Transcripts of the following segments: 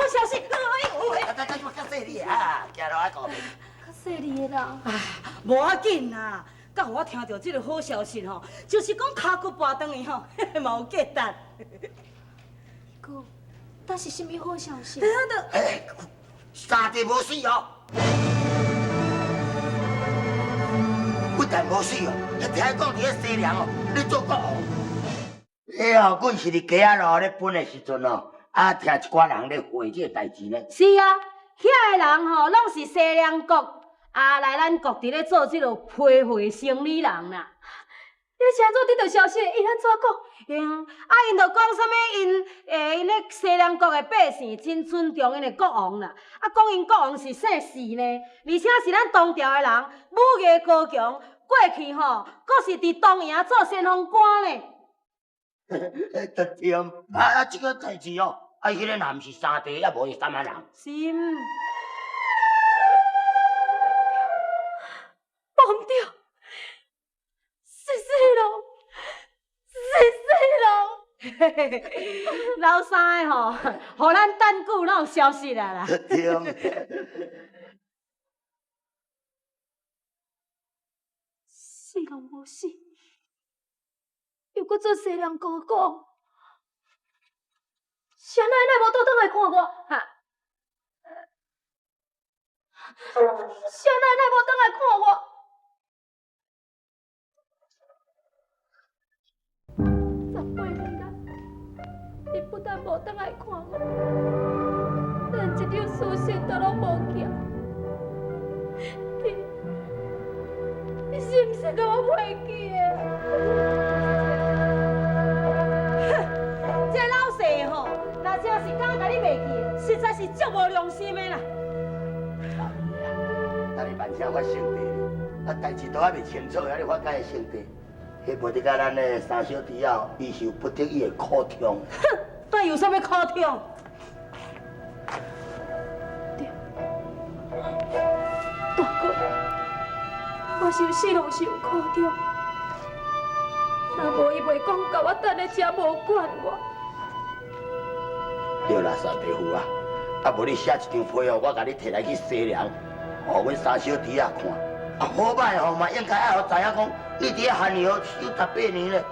消息！哎呦喂！啊，啊，啊，較細膩啊，行落來後面。較細膩的啦。啊，無要緊啦，佮予我聽著這个好消息吼，就是講跤骨跋斷去吼，嘛有價值。哥，但是啥物好消息？哎，三弟無死哦，不但無死哦，聽講佇咧西涼哦，咧做國王。彼哦，阮是佇街仔路咧分的時陣哦，啊，聽一寡人咧話這个代誌呢。是啊，遐个人吼，攏是西涼國啊來咱國佇咧做這个批貨生理人啦。你是按怎得著消息？𪜶按怎講？嗯，啊，𪜶就講啥物？𪜶欸，𪜶咧西涼國的百姓真尊重𪜶的國王啦。啊，講𪜶國王是姓氏呢，而且是咱唐朝的人，武藝高強。過去吼，閣是佇東營做先鋒官呢。對，啊啊，這个代誌哦，啊，彼个若毋是三弟，也無是啥物人。是毋？無毋對，是四郎，是四郎。老三个吼，予咱等久攏有消息啊啦。對。四郎無死，又閣做西涼國公，是按怎伊無倒轉來看我？哈？是按怎伊無轉來看我？18年來，伊不但無轉來看我，連一張書信都攏無寄。你，你是毋是共我袂記的？哼，這老細吼，若真是敢共你袂記，實在是足無良心的啦。等你萬聲發聖地，啊，代誌都還袂清楚，遐你發啥個聖地？彼無得佮咱的三小弟仔，伊是有不得已的苦衷。哼，到底有啥物苦衷？對，大哥，我想四郎是有苦衷，若無伊袂講共我等咧遮無管我。對啦，三弟夫啊，啊無你寫一張批哦，我共你提來去西涼，予阮三小弟仔看。啊，好䆀吼嘛，應該愛予知影講，你佇遐漢陽守十八年咧。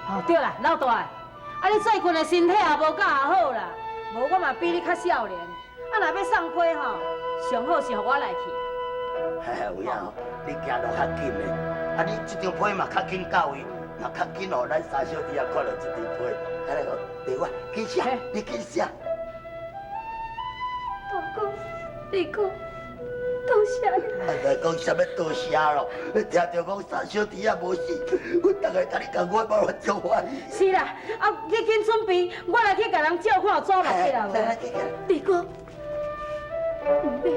哦，對啦，老大，啊你最近的身體也無較好啦，無我嘛比你較少年。啊，若欲送批吼，上好是予我來去。嘿嘿，有影吼，你行路較緊咧，啊你這張批嘛較緊到位，嘛較緊予咱三小弟仔看著這張批。安呢好，對我緊寫，你緊寫。大哥，二哥。多謝你。啊，來講啥物多謝咯？聽著講三小弟仔無死，阮逐个共你仝款，無足歡喜。是啦，啊，你緊準備，我來去共人照看祖目去啦。來來，去去。二哥，毋免。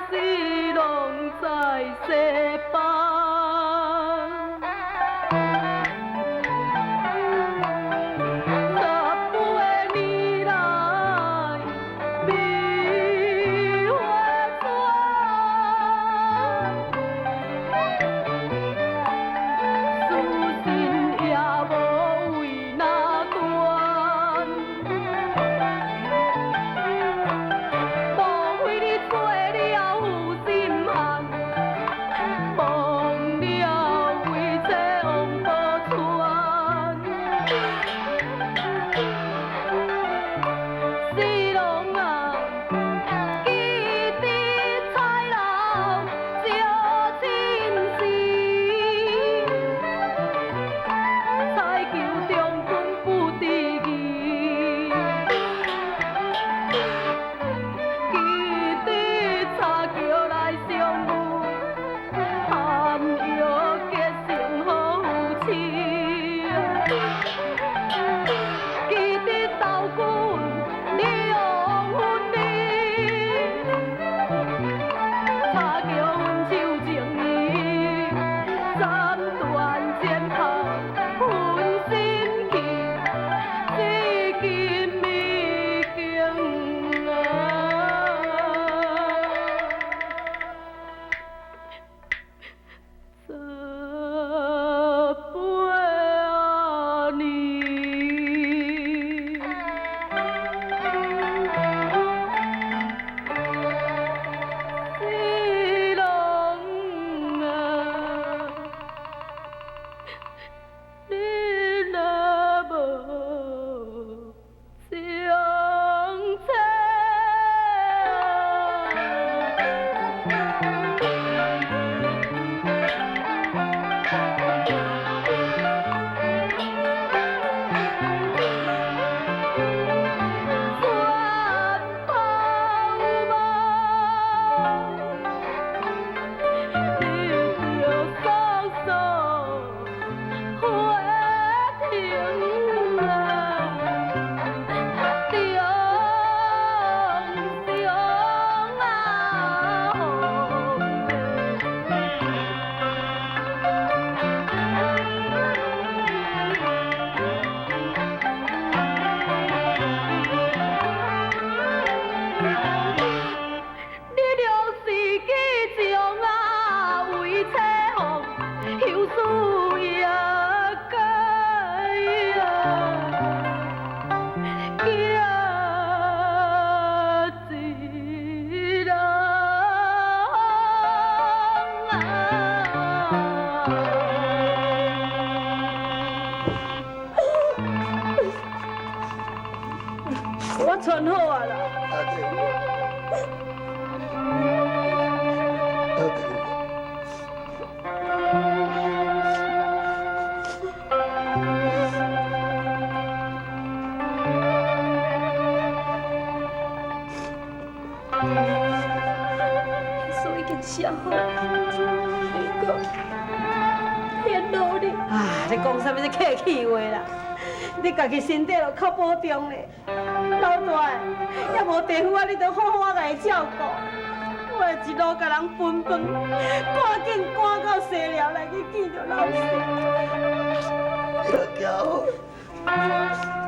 四郎在西北。18年來美花紙，書信也無為哪端。莫非你做了負心漢，忘了為妻王寶釧？四郎啊，記得彩樓招親時，彩球將軍不知義。記得柴橋來相遇，含藥結成好夫妻。記得投軍兩分離，柴橋分手情義，斬斷箭炮分心氣，至今已經啊。18年。四郎啊，你若無相妻。轉頭望，你著速速回程啊，長相啊！你著是記將啊為妻王，休輸也解啊，寄一人啊。我穿好啊啦。阿弟，阿弟，書已經寫好，不過天無你。啊！你講啥物這客氣話啦？你家己身體就較保重咧。老大，也無地府啊，你著好好仔共伊照顧。我會一路共人分飯，趕緊趕到西寮來去見著老師。你若行好。